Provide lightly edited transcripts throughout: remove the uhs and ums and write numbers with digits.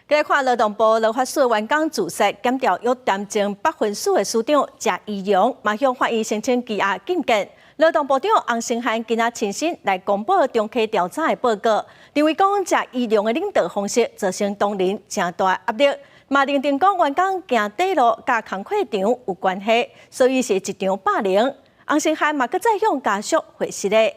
來看勞動部勞發署員工自殺檢調約談前北分署的署長謝宜容，嘛向法院申請羈押禁見。勞動部長洪申翰今仔親身來公布中期調查的報告，認為講謝宜容的領導方式造成同仁誠大壓力，嘛認定講員工行短路佮工課場有關係，所以是一場霸凌。洪申翰嘛閣再向家屬回實咧。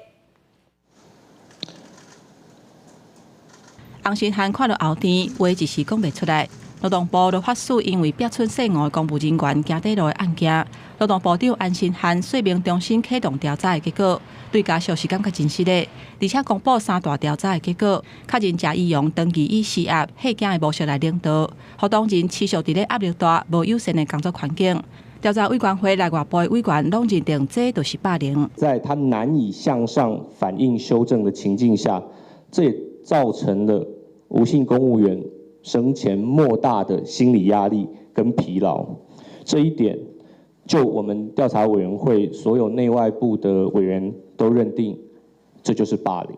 洪申翰看著後天，話一時講袂出來。勞動部勞發署因為煏出姓吳的公務人員行短路的案件，勞動部長洪申翰說明重新啟動調查的結果，對家屬是感覺真失的。而且公布三大調查的結果，確認謝宜容長期以施壓嚇驚的模式來領導，予同仁持續佇咧壓力大、無友善的工作環境。調查委員會內外部的委員攏認定這就是霸凌。在他難以向上反映修正的情境下，這也造成了吳姓公務員生前莫大的心理壓力跟疲勞。這一點，就我們調查委員會所有內外部的委員都認定，這就是霸凌。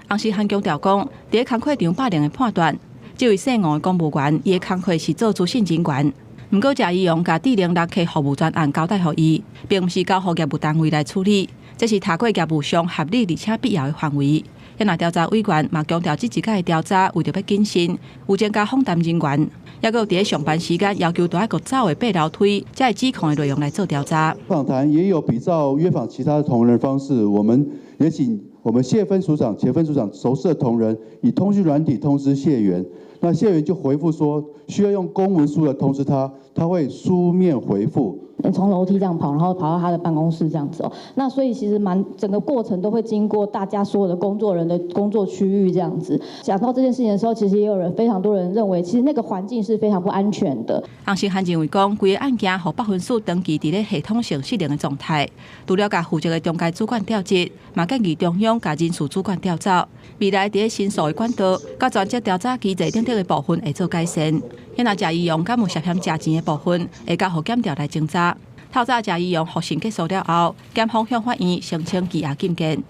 洪申翰強調講，佇咧工課場霸凌的判斷，這位姓吳的公務員，伊的工課是做資訊人員，毋過謝宜容共智能人客服務專案交代予伊，並毋是交予業務單位來處理，這是踏過業務上合理而且必要的範圍。若調查委員嘛強調，這一擺的調查為著欲謹慎，有增加訪談人員，抑閣有佇咧上班時間要求都愛閣走的爬樓梯，才會指控的內容來做調查。訪談也有比照約訪其他的同仁方式，我們也請我們謝分署長、前分署長熟識的同仁，以通訊軟體通知謝員，那謝員就回覆說需要用公文書來通知他，他會書面回覆。從樓梯這樣跑，然後跑到他的辦公室這樣子哦。那所以其實蠻整個過程都會經過大家所有的工作人的工作區域這樣子。講到這件事情的時候，其實也有人非常多人認為，其實那個環境是非常不安全的。洪申翰認為講，規個案件予北分署長期佇咧系統性失靈的狀態，除了共負責的中階主管調職，嘛建議中央共人事主管調走。未來佇咧申訴的管道，佮專責調查機制等等的部分會做改善。若謝宜容敢有涉嫌食錢的部分，會交予檢調來偵查。透早謝宜容復審結束了後，檢方向法院申請羈押禁見。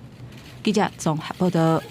記者綜合報道。